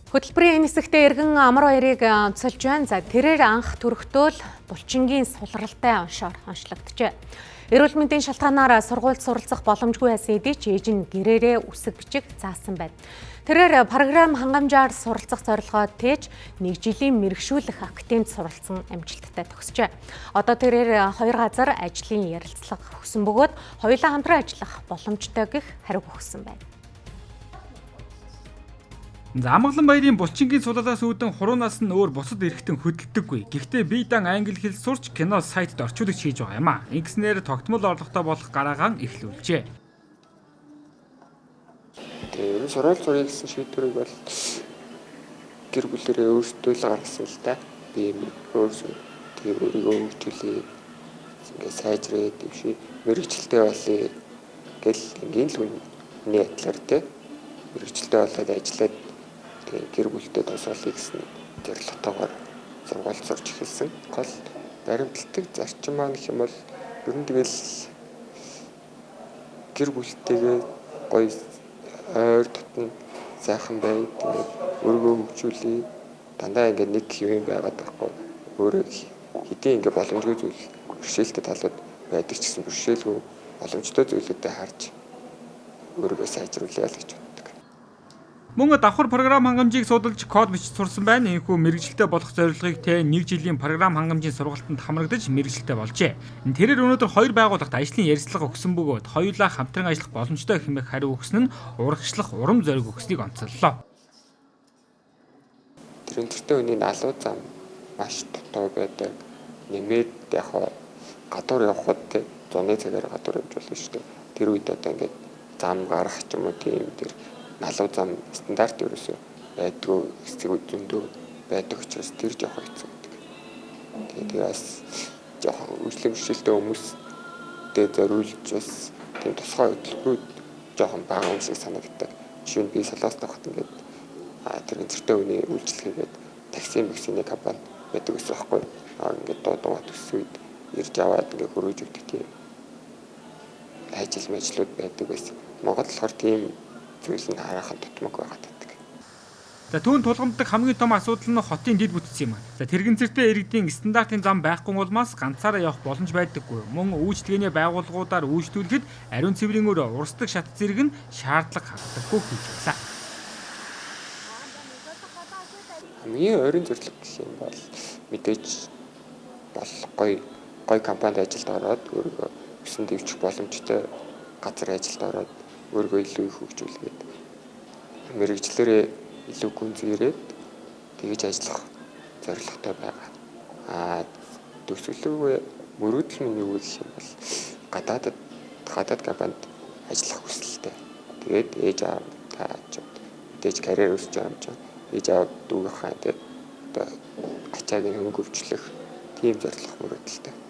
Хөтөлбөрийн энэ хэсэгтээ эргэн амар баярыг онцолж байна. За, тэрээр анх төрөхдөө л булчингийн сулралтай оншоор онцлогджээ. Эрүүл мэндийн шалтгаанаар сургуульд суралцах боломжгүй байсан эдий ч ээж нь гэрээрээ үсэг бичиг заасан байна. Тэрээр програм хангамжаар суралцах зорилгоо тээж нэг жилийн мэргэшүүлэх академид суралцсан амжилттай төгсжээ. Одоо тэрээр хоёр газар ажлын ярилцлага өгсөн бөгөөд хоёулаа хамтран ажиллах боломжтой гэх хариу өгсөн байна. За, Амгалан баярын булчингийн сулалаас үүдэн хуруунаас нь өөр бусад эрхтэн хөдөлдөггүй. Гэхдээ бие даан англи хэл сурч кино сайтд орчуулагч хийж байгаа юм а. Ингэснээр тогтмол орлоготой болох гараагаан эхлүүлжээ. Тэгээ ер нь сургууль сурыг гэсэн шийдвэрийг бол гэр бүлэрээ өөрсдөө л гаргасан л да. Би юм өөрсдөө тэгээ өөрийгөө хөгжүүлээ. Ингээ сайжрээ дэвшээ мэргэжилтэй болъё гэл ингийн л хүний адилаар те мэргэжилтэй болоод ажиллаад тэгээ гэр бүлдээ тусгаалъя гэсэн зорилготойгоор сургууль сурч эхэлсэн. Гол баримталдаг зарчим маань гэх юм бол ер нь тэгэл гэр бүлтэйгээ гоё ойр дотно сайхан бай. Тэгээд өөрийгөө хөгжүүлье. Дандаа ингээд нэг юм байгаад байхгүй. Өөрөө хэдийн ингээд боломжгүй зүйл бэрхшээлтэй талууд байдаг ч гэсэн бэрхшээлгүй боломжтой зүйлүүдэд харж өөрийгөө сайжруулъя л гэж боддог. Мөн давхар програм хангамжийг судалж код бичиж сурсан байна. Энэхүү мэргэжилтэй болох зорилгыг тэ нэг жилийн програм хангамжийн сургалтанд хамрагдаж мэргэжилтэй болжээ. Тэрээр өнөөдөр хоёр байгууллагт ажлын ярилцлага өгсөн бөгөөд хоёулаа хамтран ажиллах боломжтой хэмээх хариу өгсөн нь урагшлах урам зориг өгснийг онцоллоо. Тэр өнцөртэй хүний налуу зам маш дутуу байдаг. Нэмээд яг гадуур явхад те зуны цагаар гадуур явж болно шүү дээ. Тэр үед одоо ингээд зам гарах ч юм уу тийм тэр налуу зам стандарт ерөөсөө байдгүй хэсэг зөндөө байдаг учраас тэр жоохон хэцүү байдаг. Тэгээ бас жоохон үйлчлэг бэрхшээлтэй хүмүүстэй зориулж бас тийм тусгай хөтөлбөрүүд жоохон бага юм шиг санагддаг. Жишээ нь би Солонгост байхад ингээд тэр өнцөртэй хүний үйлчлэгээгээд такси мэксиний компани байдаг гэсэн байхгүй. Ингээд дуудаа төссөн үед ирж аваад ингээд хөрөөж өгдөг тийм ажил мэжлүүд байдаг байсан. Монгол болохоор тийм зүйл нь хараахан дутмаг байгаад байдаг. За, түүнд тулгамддаг хамгийн том асуудал нь хотын дэд бүтц юм. За, тэрэгэн цэртэй иргэдийн стандартын зам байхгүй улмаас ганцаараа явах боломж байдаггүй. Мөн үйлчилгээний байгууллагуудаар үйлчлүүлэхэд ариун цэврийн өөр урсдаг шат зэрэг нь шаардлага хангадаггүй гэж байлаа. Хамгийн ойрын зорилго гэх юм бол мэдээж бол гоё гоё компанид ажилд ороод өөрийгөө өсөн дэвжих боломжтой газар ажилд ороод өөрийгөө илүү их хөгжүүлгээд мэргэжлээрээ илүү гүнзгийрээд тэгж ажиллах зорилготой байгаа. Төгсгөлөөгөө мөрөөдөл минь юу гэх юм бол гадаад компанид ажиллах хүсэлтэй. Тэгээд ээж аав та ч мэдээж карьер өсөж байгаа юм чинь ээж аав дүүгийнхаа тэгээд одоо ачааг нь хөнгөвчлөх тийм зорилго мөрөөдөлтэй.